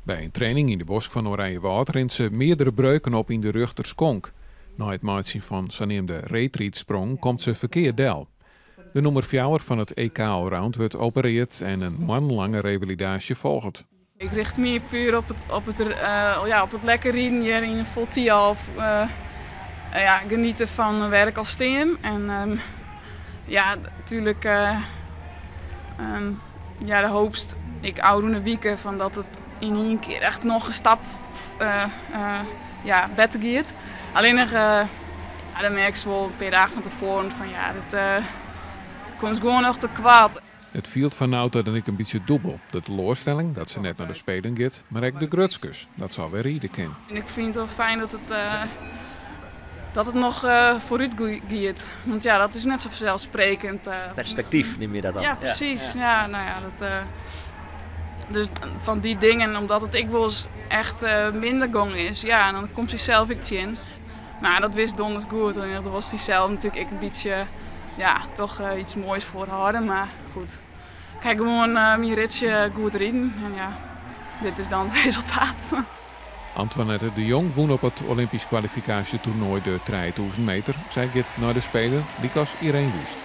By in training yn de bosk fan Oranjewâld rint se meardere breuken op yn de rjochterskonk. Nei it meitsjen fan saneamde reedrydsprong komt se ferkeard del. De nûmer fjouwer fan it EK allround wurdt opereard en in moannenlange revalidaasje folget. Ik richt my puer ja, op it lekker riden hjir yn in fol Thialf. Ja, geniete fan wêr't ik al stean. En ja, natuerlik ja, de hoopst ik ôfrûne wike fan dat it yn ien kear echt noch in stap ja, better giet. Allinnich, ja, dan merkst wol in pear dagen fan tefoaren fan ja, dit komt gewoan noch te koart. It fielt foar Nauta dan ek in bytsje dûbel. De teloarstelling dat se net nei de Spelen giet, mar ek de grutskens dat se alwer ride kin. En ik fyn it wol fijn dat it noch foarút giet. Want ja, dat is net sa fanselssprekkend. Perspektyf neame je dat dan. Ja, presys. Ja, no ja, dus fan dy dingen, omdat it ek wolris echt minder gong is, ja, en dan komt sy sels ek tsjin. Mar dat wist donders goed. En dat was die zelf natuerlik ek in bytsje, ja, toch iets moais foarhâlde. Mar goed, ik ha gewoan myn ritsje goed riden. En ja, dit is dan it resultaat. Antoinette de Jong wûn op it Olympysk kwalifikaasjetoernoai de 3000 meter. Sy giet nei de Spelen, lykas Ireen Wüst.